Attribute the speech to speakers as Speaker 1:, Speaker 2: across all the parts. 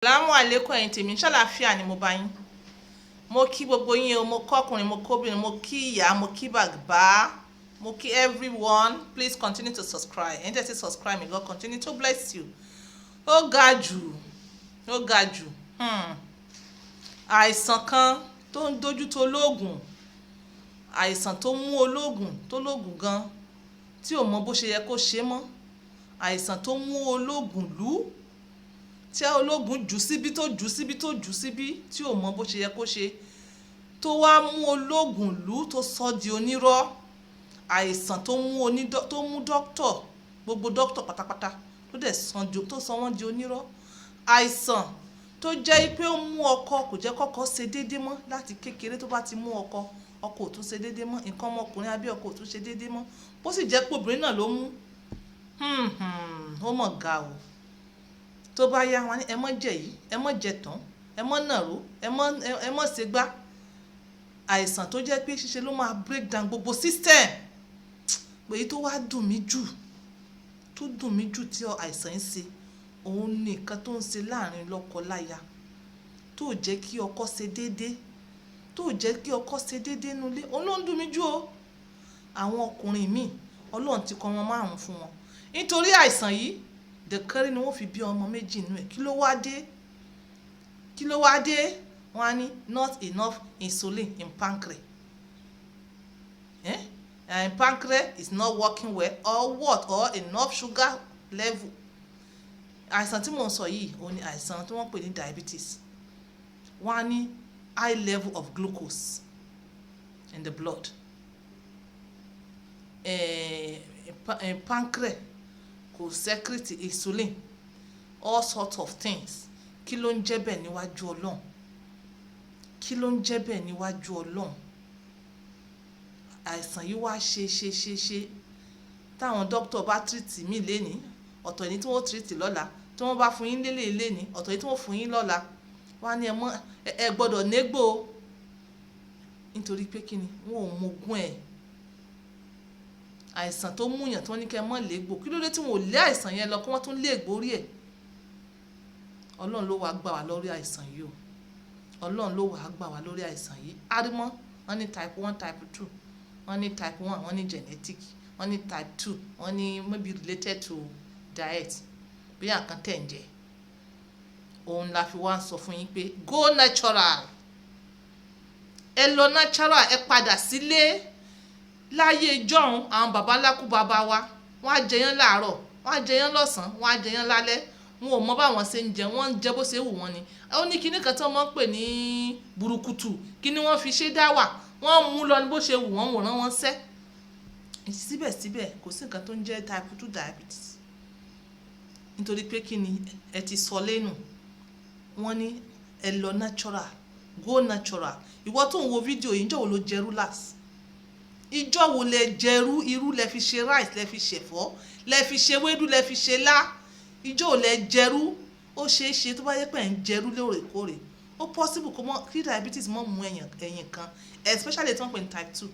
Speaker 1: Salamu alaikum, ẹ̀yin tèmi, ṣàlàáfíà ni mo bá yín. Mo kí gbogbo yín o, mo kọ́kùnrin, mo kóbìnrin, mo kí ìyá, mo kí bàbá, mo kí everyone. Please continue to subscribe. Ẹ̀yin tẹ́ ti subscribe, may God continue to bless you. Ó ga jù, ó ga jù. Àìsàn kan tó ń dojú tó olóògùn, àìsàn tó mú olóògùn tó lóògùn gan tí ò mọ bó ṣe yẹ kó ṣe mọ́, àìsàn tó mú olóògùn lú, tí ológun jù síbí, tó jù síbí, tó jù síbí, tí ò mọ bó ṣe yẹ kó ṣe, tó wá mú ológun lú, tó sọ di onírọ́, àìsàn tó mú onídọ́, tó mú dókítọ̀, gbogbo dókítọ̀ pátápátá, tó dẹ̀ sàn tó sọ wọ́n di onírọ́, àìsàn tó jẹ́ pé ó mú ọkọ, kò jẹ́ kọ́kọ́ ṣe déédé mọ́ láti kékeré. Tó bá ti mú ọkọ, ọkọ ò tún ṣe déédé mọ́, nǹkan ọmọkùnrin abẹ́ ọkọ ò tún ṣe déédé mọ́. Bó sì jẹ́ pé obìnrin náà ló mú, ó mọ̀ ga o. Tó bá yá, wọn ní ẹ mọ́ jẹ yìí, ẹ mọ́ jẹ tán, ẹ mọ́ nàró, ẹ mọ́ ṣe gbá. Àìsàn tó jẹ́ pé ṣíṣe ló máa break down gbogbo system. Èyí tó wá dùn mí jù, tó dùn mí jù tí àìsàn ń ṣe, òun ní nǹkan tó ń ṣe láàrin lọ́kọ-láya, tó jẹ́ kí ọkọ ṣe déédé, tó jẹ́ kí ọkọ ṣe déédé nínú ilé, òun ló ń dùn mí jù o. Àwọn ọkùnrin míì, Ọlọ́run ti kọ wọn márùn fún wọn, nítorí àìsàn yìí dẹ̀kẹ́rẹ́ ni wọ́n fi bí ọmọ méjì nínú ẹ̀. Kí ló wá dé? Kí ló wá dé? Wọ́n á ní not enough insulin in pancreas, eh? And pancreas is not working well or what, or enough sugar level. Àìsàn tí mò ń sọ yìí, òun ni àìsàn tí wọ́n pè ní diabetes. Wọ́n á ní high level of glucose in the blood, pancreas kò secrete insulin, all sorts of things. Kí ló ń jẹ́ bẹ́ẹ̀ níwájú Ọlọ́run? Kí ló ń jẹ́ bẹ́ẹ̀ níwájú Ọlọ́run? Àìsàn yìí wá ṣe ṣe ṣe ṣe, táwọn dókítà bá treat mí lénìí, ọ̀tọ̀ ní tí wọ́n treat lọ́la. Tí wọ́n bá fún yín lélẹ̀ lénìí, ọ̀tọ̀ ní tí wọ́n fún yín lọ́la. Wọ́n á ní ẹ mọ́, ẹ gbọ́dọ̀ négbò, nítorí pé kí ni? Wọn ò mọ ogún ẹ̀. Àìsàn tó múyàn tí wọ́n ní kí ẹ mọ́ légbò, kí ló dé tí wọn ò lé àìsàn yẹn lọ, kí wọ́n tún lé ègbò orí ẹ̀? Ọlọ́run ló wàá gbà wá lórí àìsàn yìí o. Ọlọ́run ló wàá gbà wá lórí àìsàn yìí. Árímọ́, wọ́n ní type 1, type 2. Wọ́n ní type 1, wọ́n ní genetic. Wọ́n ní type 2, wọ́n ní maybe related to diet, bí àkàn tẹ̀ ń jẹ. Òun la fi wá sọ fún yín pé go natural, ẹ lọ natural, ẹ padà sílé. Láyé ìjọ́un, àwọn baba ńlá kú baba wa, wọ́n á jẹyán láàárọ̀, wọ́n á jẹyán lọ́sàn-án, wọ́n á jẹyán lálẹ́. Wọn ò mọ báwọn ṣe ń jẹ, wọ́n ń jẹ bó ṣe wù wọ́n ni. Ó ní kinní kan tí wọ́n máa ń pè ní burúkutu, kíní wọ́n fi ṣe dá wà, wọ́n mú lọ ní bó ṣe wù wọ́n, wòrán wọn sẹ́. Síbẹ̀síbẹ̀, kò sí nǹkan tó ń jẹ́ type 2 diabetes. Nítorí pé kí ni? Ẹ ti sọ lẹ́nu. Wọ́n ní ẹ lọ natural, go natural. Ìwọ tó ń wo fídíò yìí, ìjọ́ wo ló jẹrú last? Ìjọ́ wo lẹ jẹrú? Irú lẹ fi ṣe rice, lẹ fi ṣẹ̀fọ́, lẹ fi ṣe wédú, lẹ fi ṣe lá. Ìjọ́ wo lẹ jẹrú? Ó ṣeé ṣe, tó bá yẹ pé ẹ̀ ń jẹrú lóòrèkóòrè, ó possible kó mọ́ kí diabetes mọ́ mú ẹ̀yìn ẹ̀yìn kan, especially tí wọ́n pè ní type 2.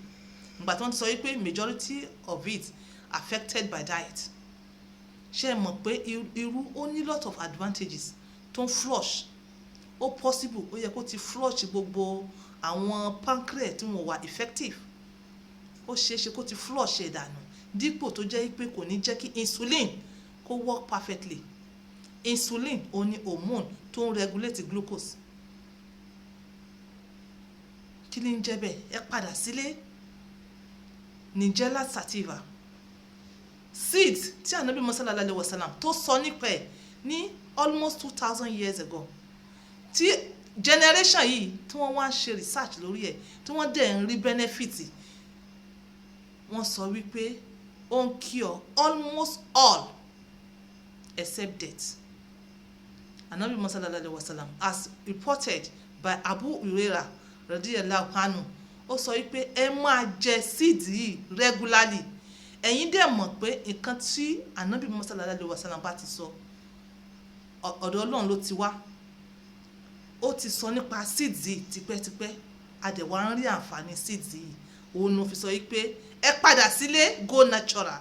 Speaker 1: Ìgbà tí wọ́n ti sọ wípé majority of it affected by diet. Ṣé ẹ mọ̀ pé irú ó ní lot of advantages tó ń flush? Ó possible, ó yẹ kó ti flush gbogbo àwọn pancreas tí wọ́n wà effective. Ó ṣeé ṣe kó ti flush ẹ̀ dànù, dípò tó jẹ́ pé kò ní jẹ́ kí insulin kó work perfectly. Insulin, ó ní hormone tó ń regulate glucose. Kí ni ń jẹ́ bẹ́ẹ̀? Ẹ padà sílé. Nigella sativa seed tí Ànábì Muhammad sallallahu alaihi wasallam tó sọ nípa ẹ̀ ní almost 2000 years ago, tí generation yìí tí wọ́n wá ń ṣe research lórí ẹ̀, tí wọ́n dẹ̀ ń rí benefit, wọ́n sọ wípé ó ń cure almost all except death. Ànábì Muhammad sallallahu alaihi wasallam, as reported by Abu Huraira radiyallahu anhu, ó sọ wípé ẹ máa jẹ seed yìí regularly. Ẹ̀yin dẹ̀ mọ̀ pé nǹkan tí Ànábì Muhammad sallallahu alaihi wasallam bá ti sọ, ọ̀dọ̀ Ọlọ́run ló ti wá. Ó ti sọ nípa seed yìí tipẹ́tipẹ́, a dẹ̀ wá ń rí àǹfààní seed yìí. Òun ló fi sọ wípé ẹ padà sílé, go natural.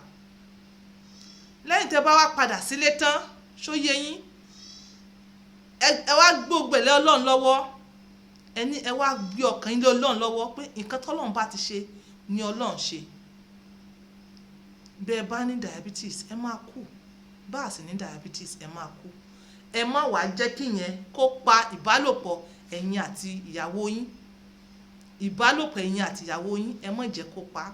Speaker 1: Lẹ́yìn tẹ́ bá wá padà sílé tán, ṣó yé yín? Ẹ Ẹ wá gbógbèlé Ọlọ́run lọ́wọ́. Ẹ ní ẹ wá gbé ọkàn yín lé Ọlọ́run lọ́wọ́ pé nǹkan tọ́lọ́run bá ti ṣe ni Ọlọ́run ṣe. Bẹ́ẹ̀ bá ní diabetes, ẹ máa kú. Bá a sì ní diabetes, ẹ máa kú. Ẹ má wàá jẹ́ kí yẹn kó pa ìbálòpọ̀ ẹ̀yin àti ìyàwó yín. Ìbálòpọ̀ ẹ̀yin àti ìyàwó yín, ẹ má jẹ́ kó pa á.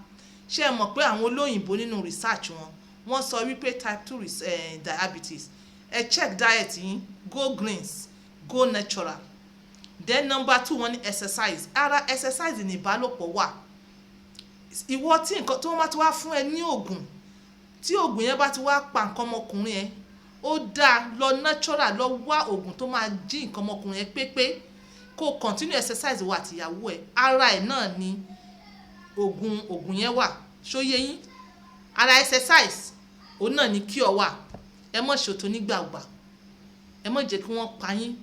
Speaker 1: Ṣé ẹ mọ̀ pé àwọn olóyìnbó, nínú research wọn, wọ́n sọ wípé type 2 diabetes, ẹ check diet yín, go greens, go natural. Then number two, wọ́n ní exercise. Ara exercise ní ìbálòpọ̀ wà. Ìwọ tí nǹkan tí wọ́n bá ti wá fún ẹ ní oògùn, tí oògùn yẹn bá ti wá pa nǹkan ọmọkùnrin ẹ, ó dáa, lọ natural, lọ wá oògùn tó máa jí nǹkan ọmọkùnrin ẹ pépé, kó continue exercise wa àtìyàwó ẹ. Ara ẹ náà ni oògùn yẹn wà. Ṣó yé yín? Ara exercise òun náà ni kí ọ wà. Ẹ mọ̀ ṣètò nígbàgbà, ẹ mọ̀ jẹ́ kí wọ́n pa yín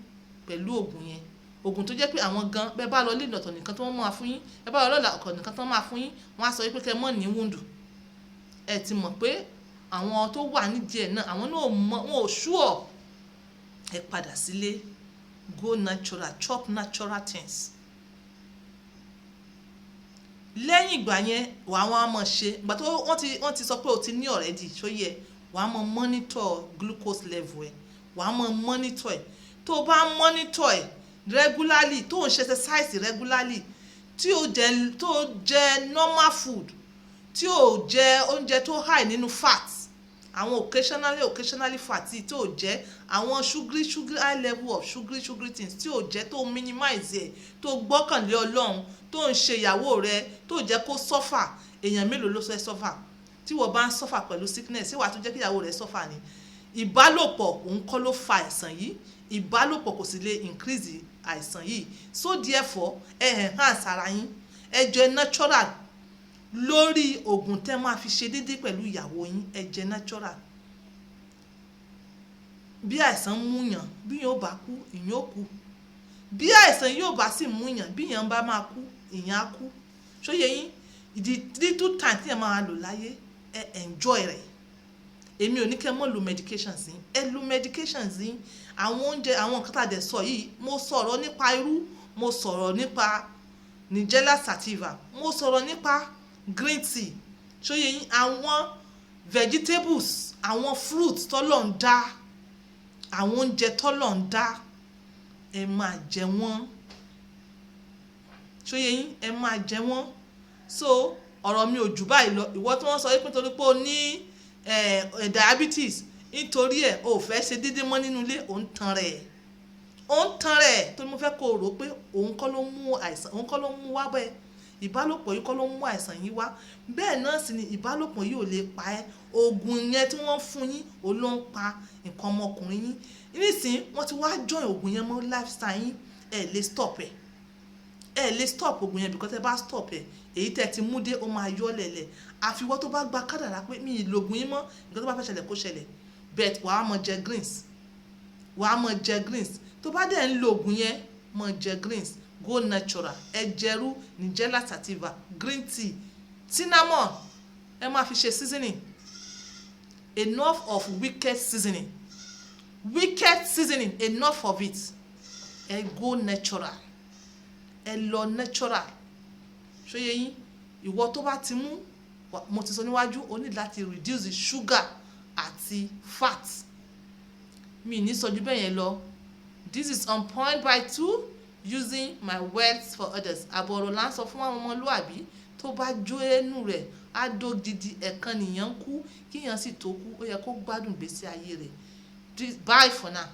Speaker 1: pẹ̀lú oògùn yẹn, oògùn tó jẹ́ pé àwọn gan bẹ́ẹ̀ bá lọ lé ìlọ̀tọ̀ nìkan tí wọ́n máa fún yín, ẹ bá lọ lọ́la ọ̀kọ̀ nìkan tí wọ́n máa fún yín, wọ́n á sọ wípé kẹ́ mọ̀ ní wound. Ẹ ti mọ̀ pé àwọn tó wà nídìí ẹ̀ náà, àwọn náà mọ̀, wọn ò sure. Ẹ padà sílé, go natural, chop natural things. Lẹ́yìn ìgbà yẹn, wàá wọn á mọ̀ ṣe ìgbà tó wọ́n ti sọ pé o ti ní already. Ṣó yẹ wàá mọ̀ monitor glucose level ẹ̀, wàá mọ̀ monitor ẹ̀. Tó o bá monitor ẹ̀ regularly, tó o ń ṣe exercise regularly, tí o jẹ, tó o jẹ normal food, tí o jẹ oúnjẹ tó high nínú fat, àwọn occasionally fat tí o jẹ, àwọn sugary high level of sugary things tí o jẹ, tó minimize ẹ̀, tó gbọ́kànlé Ọlọ́run, tó ń ṣe ìyàwó rẹ, tó jẹ́ kó suffer. Èèyàn mélòó ló fẹ́ suffer? Tí wọ́n bá ń suffer pẹ̀lú sickness, ṣé wàá tún jẹ́ kí ìyàwó rẹ suffer ni? Ìbálòpọ̀ òun kọ́ ló fa àìsàn yìí. Ìbálòpọ̀ kò sì lè increase àìsàn yìí. So therefore, ẹ enhance ara yín, ẹ jẹ natural lórí oògùn tẹ́ máa fi ṣe déédéé pẹ̀lú ìyàwó yín. Ẹ jẹ natural. Bí àìsàn mú yàn, bí yàn ó bá kú, ìyàn ó kú. Bí àìsàn yóò bá sì mú yàn, bí yàn bá máa kú, ìyàn á kú. Ṣó yé yín? The little time tí yàn máa lò láyé, ẹ enjoy rẹ̀. Èmi ò ní kẹ́ mọ́ lo medications yín, ẹ lo medications yín. Àwọn oúnjẹ, àwọn nǹkan tá a dẹ̀ sọ yìí, mo sọ̀rọ̀ nípa irú, mo sọ̀rọ̀ nípa Nigella sativa, mo sọ̀rọ̀ nípa green tea. Ṣó yé yín? Àwọn vegetables, àwọn fruits tọ́lọ̀ ń dá, àwọn oúnjẹ tọ́lọ̀ ń dá, ẹ máa jẹ wọ́n. Ṣó yé yín? Ẹ máa jẹ wọ́n. So ọ̀rọ̀ mi ò jù báyìí lọ. Ìwọ tí wọ́n sọ wípé torí pé o ní diabetes, nítorí ẹ̀ o ò fẹ́ ṣe déédéé mọ́ nínú ilé, ò ń tan rẹ̀, ò ń tan rẹ̀. Torí mo fẹ́ kó o rò pé òun kọ́ ló mú àìsàn, òun kọ́ ló mú wá bẹ́ẹ̀. Ìbálòpọ̀ yìí kọ́ ló mú àìsàn yìí wá. Bẹ́ẹ̀ náà sì ni ìbálòpọ̀ yìí ò lè pa ẹ́. Oògùn yẹn tí wọ́n fún yín, òun ló ń pa nǹkan ọmọkùnrin yín. Nísìnyí, wọ́n ti wá join oògùn yẹn mọ́ lifestyle yín. Ẹ lè stop ẹ̀, ẹ lè stop oògùn yẹn, because ẹ bá stop ẹ̀, èyí tẹ́ ti mú dé, ó máa yọ́ lẹ̀lẹ̀. Àfiwọ́ tó bá gba kádàrá pé mi ì lògùn yín mọ́, nǹkan tó bá fẹ́ ṣẹlẹ̀ kó ṣẹlẹ̀. But wàá mọ jẹ greens, wàá mọ jẹ greens. Tó bá dẹ̀ ń lo oògùn yẹn, mọ jẹ greens, go natural. Ẹ jẹrú, Nigella sativa, green tea, cinnamon, ẹ máa fi ṣe seasoning. Enough of wicked seasoning, wicked seasoning, enough of it. Ẹ go natural, ẹ lọ natural. Ṣó yé yín? Ìwọ tó bá ti mú, mo ti sọ níwájú, o ní láti reduce the sugar àti fat. Mi ní sọ ju bẹ́ẹ̀ yẹn lọ. This is On Point by Two, using my words for others. Àbọ̀ ọ̀rọ̀ là ń sọ fún àwọn ọmọlúàbí. Tó bá jó ẹnu rẹ̀ á dó gidi. Ẹ̀kan nìyẹn ń kú, kíyàn sì tó kú, ó yẹ kó gbádùn ìgbésí ayé rẹ̀. Bye for now.